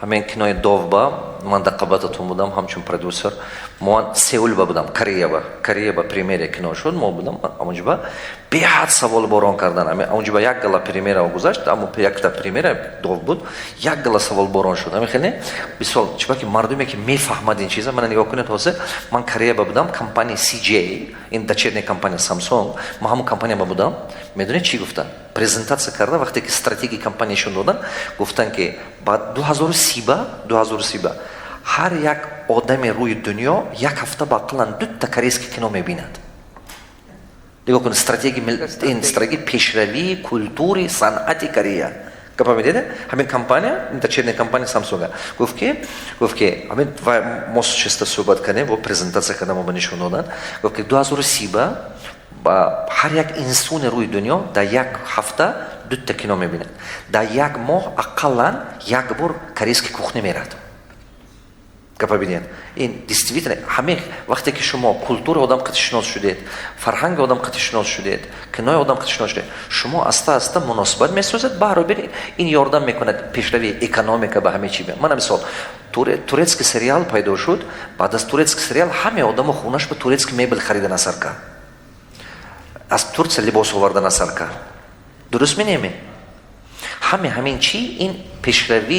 Ҳамин кинои Довба ман дар қабататон будам ҳамчун продюсер. Мо Сеулба будам, Кореяба. Кореяба премьера кино шуд, мо будам амонҷиба. Беҳад саволборон кардан. Амонҷиба як гала премьера гузашт, аммо якта премьера Дов буд, як гала саволборон шуд. Ҳамин хеле бисол, чиба ки мардуме ки мефаҳмад ин чиза. Мана, нигоҳ кунед, ҳозир ман Кореяба будам, компания CJ, ин дочерняя компания Samsung, ман ҳамон компанияба будам. Медонед, чӣ гуфтанд? Презентатсия карда, вақте ки стратегии компанияшон додан, гуфтанд, ки ба 2030, 2030 ҳар як одами рӯи дунё як ҳафта ба ақаллан дута корейский кино мебинад. Нигоҳ кунед, стратегия, ин стратегия пешравии культури, санъати Корея. Гапа медиде, ҳамин компания, дочерняя компания Самсунга, гуфт, ки ҳамин мо чиста суҳбат кардем, во презентатсия кардам, мо ба нишон додан. Гуфт, ки 2030 ба ҳар як инсони рӯи дунё дар як ҳафта дута кино мебинад, дар як моҳ ақаллан як бор корейский кухня мерад. Гапа бинед, ин действительно ҳамин вақте ки шумо культураи одам қати шинос шудед, фарҳанги одам қати шинос шудед, кинои одам қати шинос шудед, шумо аста аста муносибат месозед. Баҳробир ин ёрдам мекунад пешравии экономика, ба ҳаме чи. Мана, мисол, турецкий сериал пайдо шуд. Баъд аз турецкий сериал ҳаме одамо хонаш ба турецкий мебел харидан асар кард, аз Турция либос овардан асар кард. Дуруст менеме? Ҳаме ҳамин чи ин пешравӣ.